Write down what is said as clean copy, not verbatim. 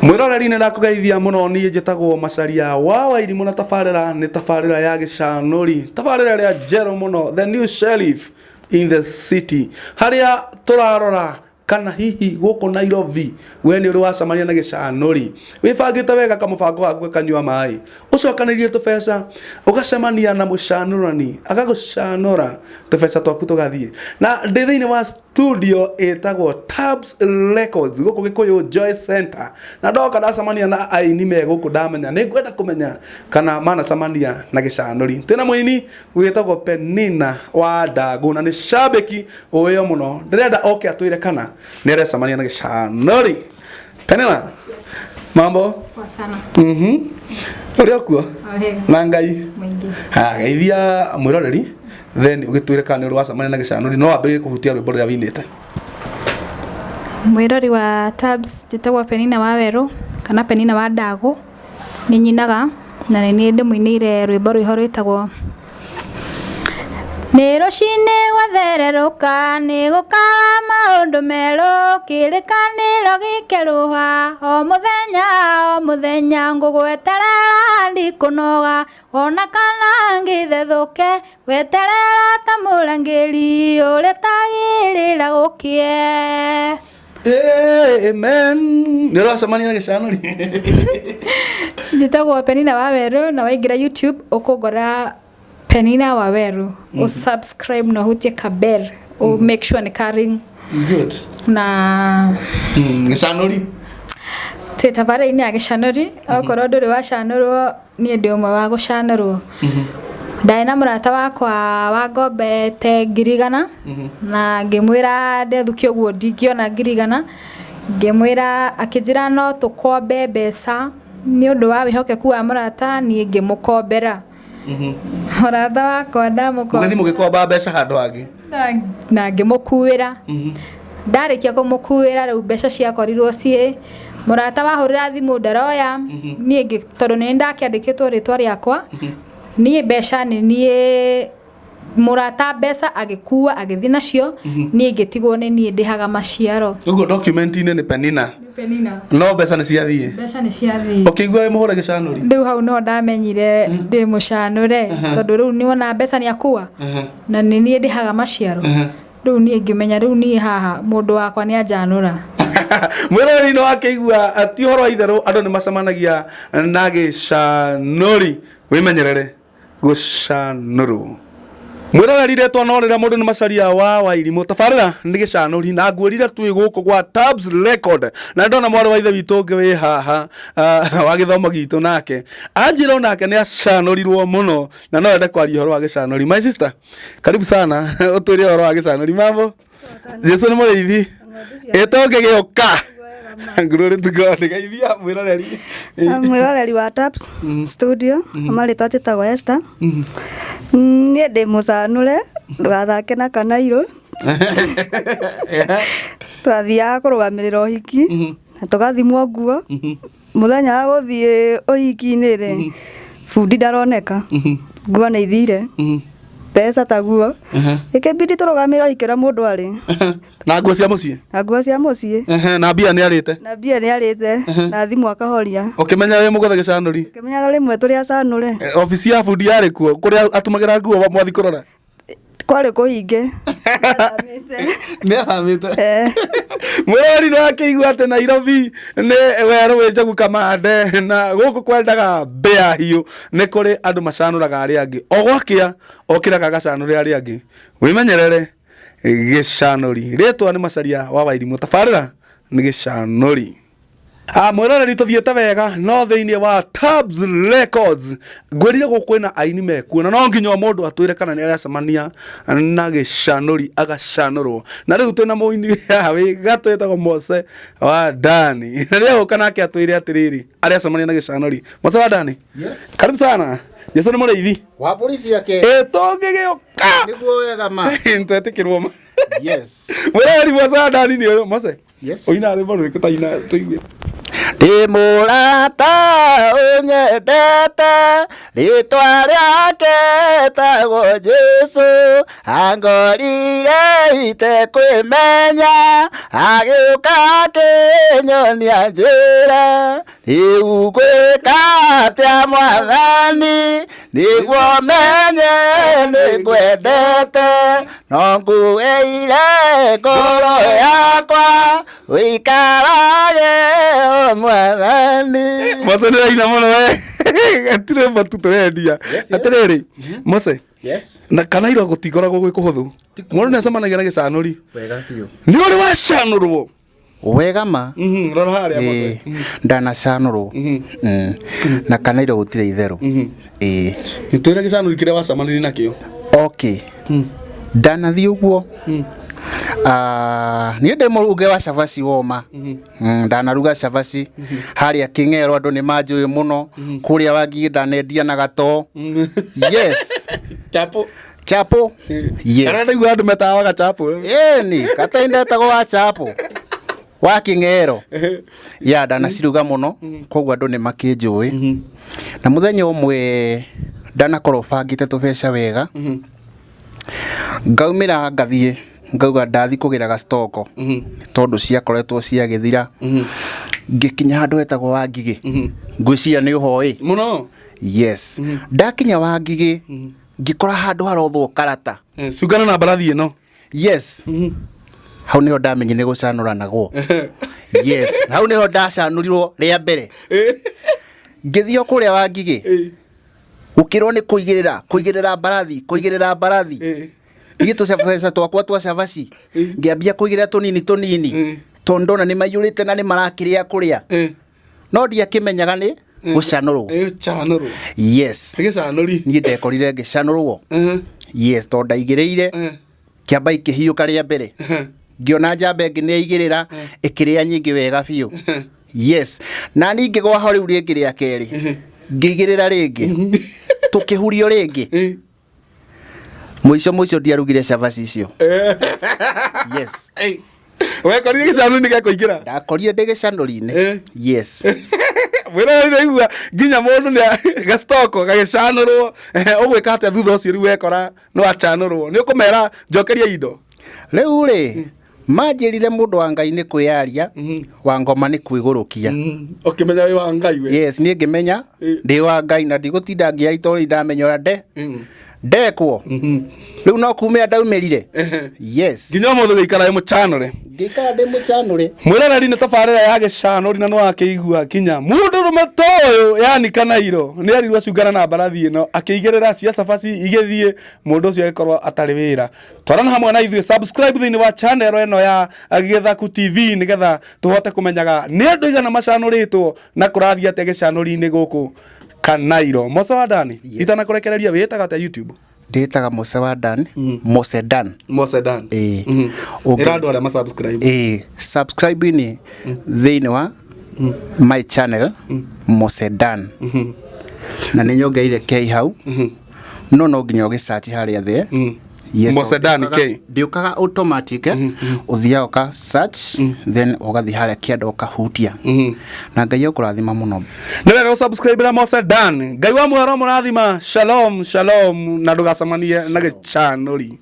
Mwĩroreri, nĩ ndakũgeithia mũno. Niĩ njĩtagwo Macaria wa Wairimũ, na tabarĩra nĩ tabarĩra ya gĩcanũri, tabarĩra ĩrĩa njerũ mũno, the new sheriff in the city, harĩa tũrarora kana hihi gũkũ Nairobi we nĩ ũrĩ wacemania na gĩcanũri. Wĩbangĩte wega kamũbango gaku gakanyua maĩ, ũcokanĩrie tũbeca, ũgacemania na mũcanũrani, agagũcanũra, tũbeca twaku tũgathiĩ. Na ndĩ thĩinĩ wa studio ĩtagwo Tabs Records gũkũ Gĩkũyũ Joy Center, na ndoka ndacemania na aini me gũkũ, ndamenya nĩ ngwenda kũmenya kana manacemania na gĩcanũri. Twĩna mũini wĩtagwo Penina wa Ndangũ, na nĩ cambĩki ũĩyo mũno. Ndĩrenda oke atwĩre kana nĩ arecemania na gĩcanũri. Penina, mambo? Poa sana. Ũrĩ okuo? O wega. Na Ngai. Mũingĩ. Ha, geithia mwĩroreri, then ũgĩtwĩre kana nĩ ũrĩ wacemania na gĩcanũri. No wambĩrĩrie kũhutia rwĩmbo rũrĩa wĩinĩte. Mwĩrori wa Tabs, njĩtagwo Penina wa Werũ kana Penina wa Ndagũ. Nĩ nyinaga na nĩ niĩ ndĩmũinĩire rwĩmbo rwĩho rwĩtagwo Nĩ rũcinĩ gwathererũka, nĩ gũkaga maũndũ merũ, kĩrĩkanĩro gĩkerũha, o mũthenya o mũthenya ngũgweterera ndikũnoga, ona kana ngĩthethũke, gweterera ta mũrangĩri ũrĩa tagĩrĩra gũkĩe. Amen. Nĩ ũracemania na gĩcanũri? Njĩtagwo Penina wa Werũ, na waingĩra YouTube ũkũngora Penina wa Werũ. Ũ subscribe na ũhutie ka bell. Ũ make sure nĩ ka ring. Good. Na Gĩcanũri. Twĩ tabarĩra-inĩ ya gĩcanũri, okorwo ndũrĩ wacanũrwo, niĩ ndĩ ũmwe wa gũcanũrwo. Ndarĩ na mũrata wakwa wangombete 100,000, na ngĩmwĩra ndethukia ũguo ndingĩona 100,000. Ngĩmwĩra, akĩnjĩra no tũkombe mbeca. Nĩ ũndũ wa wĩhokeku wa mũrata, niĩ ngĩmũkombera. Mũrata wakwa ndamũkomba. Mũgĩthiĩ mũgĩkomba mbeca handũ hangĩ. Na ngĩmũkuĩra. Ndarĩkia kũmũkuĩra, rĩu mbeca ciakorirwo ciĩ mũrata wahũrĩra thimũ ndaroya. Niĩ tondũ nĩ ndakĩandĩkĩtwo rĩtwa rĩakwa, niĩ mbeca nĩ niĩ mũrata mbeca agĩkua agĩthiĩ nacio, niĩ ngĩtigwo nĩ niĩ ndĩhaga maciaro. Ũguo document-inĩ nĩ Penina. Penina. No mbeca nĩ ciathiĩ. Mbeca nĩ ciathiĩ. Ũkĩigua wĩ mũhũre gĩcanũri? Rĩu hau no ndamenyire ndĩ mũcanũre, tondũ rĩu nĩwona mbeca nĩ akua na nĩ niĩ ndĩhaga maciaro. Rĩu niĩ ngĩmenya rĩu niĩ haha mũndũ wakwa nĩ anjanũra. Mwĩroreri, nĩ wakĩigua ti ũhoro wa itherũ, andũ nĩ macemanagia na gĩcanũri. Wĩmenyerere gũcanũrwo. Mwĩroreri, rĩtwa no rĩrĩa mũndũ nĩ Macaria wa Wairimũ, tabarĩra nĩ gĩcanũri, na nguĩrire twĩ gũkũ gwa Tabs Record, na ndona mwarĩ wa ithe witũ ũngĩ wĩ haha, wa gĩthomo gitũ, nake anjĩra onake nĩ acanũrirwo mũno na no ende kwaria ũhoro wa gĩcanũri. My sister, karibu sana, ũtwĩre ũhoro wa gĩcanũri. Mambo? Jesu nĩ mũrĩithi. Ĩtũngĩgĩũka. Glory to God. Geithia mwĩroreri. Mwĩroreri wa Taps Studio, marĩtwa njĩtagwo Esther. Niĩ ndĩ mũcanũre, ndũgathake na kanairũ. Twathiaga kũrũgamĩrĩra ũhiki na tũgathimwo nguo. Mũthenya wa gũthiĩ ũhiki-inĩ rĩ, bundi ndaroneka, nguo nĩ ithire, mbeca taguo. Ĩkĩbidi tũrũgamĩrĩre ũhiki ũrĩa mũndũ arĩ. Na nguo cia mũciĩ. Na nguo cia mũciĩ. Na mbia nĩ arĩte. Na mbia nĩ arĩte, na thimũ akahoria. Ũkĩmenya wĩ mũgũthe gĩcanũri. Ngĩmenya rĩmwe tũrĩ acanũre. Obici ya bundi yarĩ kuo kũrĩa atumagĩra nguo mwathi kũrora? Kwarĩ kũhinge. Nĩ ahamĩte. Eh. Mwĩrori, nĩ wakĩigua atĩ Nairobi nĩ werũ wĩ njogu kamande, na gũkũ kwendaga mbĩa hiũ. Nĩ kũrĩ andũ macanũraga arĩa angĩ, o gwakĩa okĩraga agacanũre arĩa angĩ. Wĩmenyerere gĩcanũri. Rĩtwa nĩ Macaria wa Wairimũ, tabarĩra nĩ gĩcanũri. Ah, mwĩroreri, tũthiĩte wega no thĩinĩ wa Tabs Records ngwĩrire gũkũ kwĩna aini mekuo, na no nginya o mũndũ atwĩre kana nĩ aracemania na gĩcanũri agacanũrwo. Na rĩu twĩna mũini haha wĩ gatũ wĩtagwo Mose wa Dani, na rĩrĩa gũka nake atwĩre atĩrĩrĩ, aracemania na gĩcanũri. Mose wa Dani. Yes. Karibu sana. Jesu nĩ mũrĩithi. Wa mbũri ciake. Ĩ tũngĩgĩũka. Nĩguo wega ma. Twetĩkĩrwo ma. Yes. Mwĩroreri, Mose wa Dani nĩ ũyũ. Mose. Yes. Ũina rwĩmbo rũrĩkũ? Ta ina tũigue. Ndĩ mũrata ũnyendete, rĩtwa rĩake etagwo Jesũ, angorire itekwĩmenya, agĩũka akĩnyonia njĩra. Rĩu ngwĩka atĩa Mwathani, nĩguo menye nĩngwendete, no nguĩire ngoro yakwa, ũikarage o Mwathani. Mose nä raina må no we atirä matu tå rendia atä rä rä Mose. Yes. Na kanairo gå tikoragwo gwä kå hå thå må ndå nä acemanagia na gä canå ri. Wega biũ. Nä å rä wacanå rwo? Wega ma. Rora harä a Mose. Ndanacanũrwo. Na kanairo gũtirĩ itherũ. Ĩĩ. Twä re gä canå ri kä rä a wacemanirie nakä o. Okay, ndanathiĩ ũguo. Ah, niĩ ndĩ mũruge wa cabaci woma. Ndanaruga cabaci harĩa Kĩng'ero, andũ nĩ manjũĩ mũno kũrĩa Wangigĩ, ndanendia na gatoo. Yes. Chapo. Chapo, yes. Kana ndaigua andå metawaga chapo. Ĩni katai ndetagwo wa chapo wa Kĩng'ero ya ndanaciruga mũno, koguo andũ nĩ makĩnjũĩ. Na mũthenya ũmwe ndanakorwo bangĩte tũbeca wega, ngaumĩra ngathiĩ ngauga ndathi kũgĩra gastoko tondũ ciakoretwo ciagĩthira. Ngĩkinya handũ hetagwo Wangigĩ, ngwĩciria nĩ ũhoĩ. Må no. Yes, ndakinya Wangigĩ ngĩkora handũ harothwo karata. Cungana na mbarathi ä no. Yes, hau niho ndamenyire nĩ gũcanũranagwo. Yes, hau niho ndacanũrirwo rĩa mbere. Ngĩthiĩ o kũrĩa Wangigĩ, gũkĩrwo nĩ kũigĩrĩra kũigĩrĩra mbarathi, kũigĩrĩra mbarathi. Ithuĩ tũcabeca twakwa twa cabaci ngĩambia kũigĩrĩra tũnini tũnini tondũ ndona nĩ maiyũrĩte na nĩ marakĩrĩa kũrĩa, no ndiakĩmenyaga nĩ gũcanũrwo. Canå rwo. Yes. Nä gä canå ri. Niĩ ndekorire ngĩcanũrwo. Yes, tondũ ndaigĩrĩire kĩamba ikĩhiũka rĩa mbere, ngĩona njamba ĩngĩ nĩ yaigĩrĩra ĩkĩrĩa nyingĩ wega biũ. Yes, na niĩ ngĩgwa ho rĩu rĩngĩ rĩa kerĩ, ngĩigĩrĩra rĩngĩ, tũkĩhurio rĩngĩ. Mũico mũico ndiarugire cabaci icio. Yes. Wekorire gä canå nä gä kå ingä ra. Ndakorire ndĩ gĩcanũri-inĩ. Yes. Mwä ndaigua nginya må ndå nä gacitoko gagä canå rwo. Å gwä ka atä a thutha å cio rä u wekora nä wacanå rwo nä å kå mera njokeria indo? Rĩu rĩ, manjĩrire mũndũ wa Ngai nĩ kwĩyaria, wa ngoma nĩ kwĩgũrũkia. Å kä menya wä wa Ngai we. Yes, niĩ ngĩmenya ndĩ wa Ngai na ndigũtinda ngĩaria tondũ ndamenya ũrĩa ndekwo rĩu no kumĩra ndaumĩrire. Yes. Nginya å må thä gä ikara wä må canå re. Ngĩikara ndĩ mũcanũre. Mwĩroreri, nĩ tabarĩra ya gĩcanũri na nĩwakĩigua kinya mũndũ rũme ta ũyũ yani kanairo nĩ arirwo acungana na mbarathi ĩno akĩigĩrĩra cia cabaci igĩthiĩ, mũndũ ũcio agĩkorwo atarĩ wĩra. Twarana hamwe na ithuĩ, subscribe thĩinĩ wa channel ĩno ya Gĩthaku TV nĩgetha tũhote kũmenyaga nĩ andũ igana macanũrĩtwo na kũrathiĩ atĩa gĩcanũri-inĩ gũkũ kanairo. Mose wa Dani. Yes. Itanakũrekereria, wĩĩtaga atĩa YouTube? Ndĩtaga Mose wa Dan, Mose Dan. Mose Dan. Ĩĩ. Ĩra andũ arĩa masubscribe. Ĩĩ, subscribe-inĩ thĩinĩ wa my channel Mose Dan, na nĩ nyongereire K hau, no nginya ũgĩsearch harĩa thĩ. Yes. Mose Dan K. Ndĩũkaga automatic, ũthiaga ũka search, then ũgathiĩ harĩa kĩanda ũkahutia, na Ngai ekũrathima mũno. Nĩ wega gũsubscribe na Mose Dan. Ngai wa muoyo mũrathima. Shalom shalom, na ndũgacemanie na gĩcanũri.